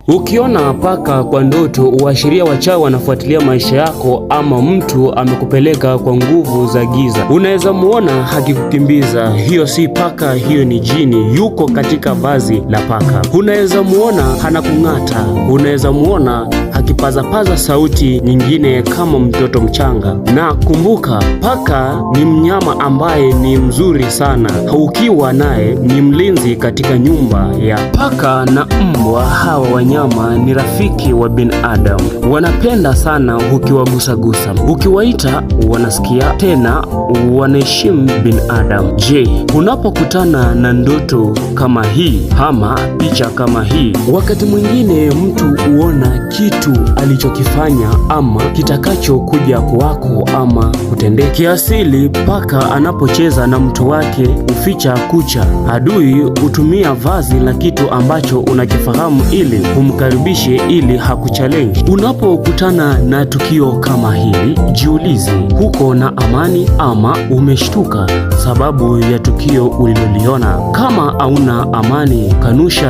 Ukiona paka kwa ndoto, uashiria wachawi wanafuatilia maisha yako ama mtu amekupeleka kwa nguvu za giza. Unaweza muona akikukimbiza, hiyo si paka, hiyo ni jini, yuko katika vazi la paka. Unaweza muona anakung'ata, unaweza muona akipazapaza sauti nyingine kama mtoto mchanga. Na kumbuka, paka ni mnyama ambaye ni mzuri sana, ukiwa naye ni mlinzi katika nyumba ya paka. Na mbwa, hawa wanyama ni rafiki wa binadamu, wanapenda sana ukiwagusagusa, ukiwaita wanasikia, tena wanaheshimu binadamu. Je, unapokutana na ndoto kama hii ama picha kama hii, wakati mwingine mtu huona kitu alichokifanya ama kitakachokuja kwako ama kutendeka. Kiasili, paka anapocheza na mtu wake huficha kucha. Adui hutumia vazi la kitu ambacho unakifahamu ili umkaribishe ili hakuchallenge. Unapokutana na tukio kama hili, jiulize, huko na amani ama umeshtuka sababu ya tukio uliloliona? Kama hauna amani, kanusha.